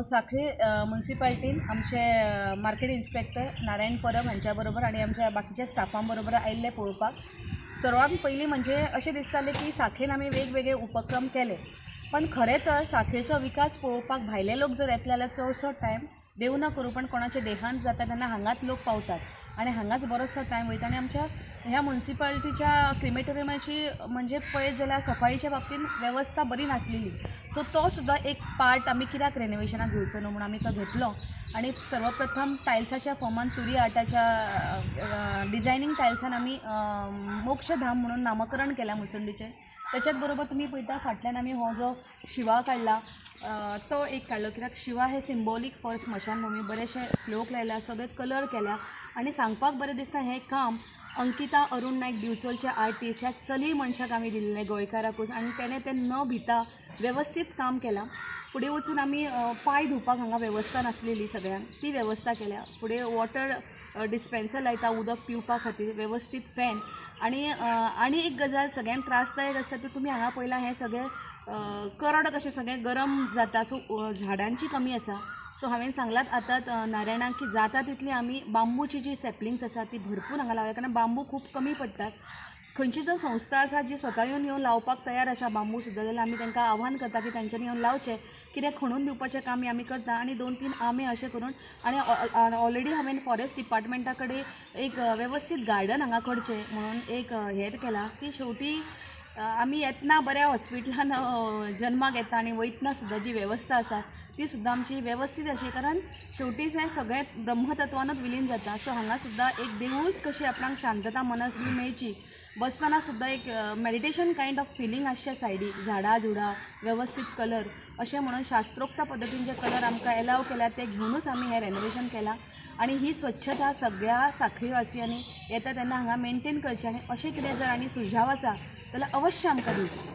सांखळी मुन्सिपाल्टीन आमचे market inspector Narayan परब हांच्या बरोबर आनी आमच्या बाकीच्या स्टाफां बरोबर आयिल्ले पळोवपाक. सर्वांत पयलीं म्हणजे अशें दिसतालें की सांखळेन आमी वेगवेगळे उपक्रम केले, पण खरें तर सांखळेचो विकास पळोवपाक भायले लोक जर येतले जाल्यार चडसो टायम, देव ना करूं, पण कोणाचें देहांत जाता तेन्ना हांगाच लोक पावतात आनी हांगाच बरोचसो टायम वयता. आनी आमच्या ह्या मुन्सिपाल्टीच्या क्रिमेटोरियमाची म्हणजे पळयत जाल्यार सफाईच्या बाबतीन वेवस्था बरी नासलेली. सो तो सुद्दां एक पार्ट आमी कित्याक रेनोवेशनाक घेवचो न्हू म्हूण आमी तो घेतलो आनी सर्वप्रथम टायल्साच्या फॉर्मान, तुरी आर्टाच्या डिझायनींग टायल्सान आमी मोक्षधाम म्हणून नामकरण केलां मुसंडीचें. त्याच्याच बरोबर तुमी पळयता, फाटल्यान आमी हो जो शिवा काडला, तो एक काडलो कित्याक शिवा हे सिंबॉलीक फॉर स्मशानभुमी. बरेचशे श्लोक लायल्या, सगळे कलर केल्या आनी सांगपाक बरें दिसता, हें काम अंकिता अरुण नायक, दिवचलचे आर्टिस्ट, ह्या चली मनशाक आमी दिल्लें, गोंयकाराकूच, आनी तेणें तें न भिता वेवस्थीत काम केलां. फुडें वचून आमी पांय धुवपाक हांगा वेवस्था नासलेली सगळ्यांक, ती वेवस्था केल्या. फुडें वॉटर डिस्पेन्सर लायता उदक पिवपा खातीर, वेवस्थीत फॅन. आनी आनी एक गजाल सगळ्यांक त्रासदायक आसता ती तुमी हांगा पळयलां, हें सगळें करड कशें सगळें गरम जाता. सो झाडांची कमी आसा. सो हांवें सांगलात आतां नारायणाक की जाता तितली आमी बांबूची जी सॅपलिंग्स आसा ती भरपूर हांगा लावया, कारण बांबू खूब कमी पडटात. खंयची जर संस्था आसा जी स्वता येवन येवन लावपाक तयार आसा बांबू सुद्दां जाल्यार आमी तांकां आव्हान करता की तांच्यांनी येवन लावचें. कितें खणून दिवपाचें काम आमी करता आनी दोन तीन आमे अशें करून. आनी ऑलरेडी हांवें फॉरेस्ट डिपार्टमेंटा कडेन एक वेवस्थीत गार्डन हांगा करचें म्हणून एक हें केलां की शेवटी आमी येतना बऱ्या हॉस्पिटलान जन्माक येता आनी वयतना सुद्दां जी वेवस्था आसा ती सुद्दां आमची वेवस्थीत आशी, कारण शेवटी हें सगळें ब्रह्मतत्वानूच विलीन जाता. सो हांगा सुद्दां एक देवूळच कशी आपणाक शांतता मनस्वी मेळची, बसतना सुद्दां एक मेडिटेशन कायंड ऑफ फिलींग आसचें, सायडीक झाडां झुडां, वेवस्थीत कलर अशें म्हणून शास्त्रोक्त पद्दतीन जे कलर आमकां एलाव केल्या ते घेवनूच आमी हें रेनोवेशन केलां. आनी ही स्वच्छता सगळ्या सांखळीवासियांनी येता तेन्ना हांगा मेनटेन करची आनी अशें कितें जर आनी सुझाव आसा जाल्यार अवश्य आमकां दिवचे.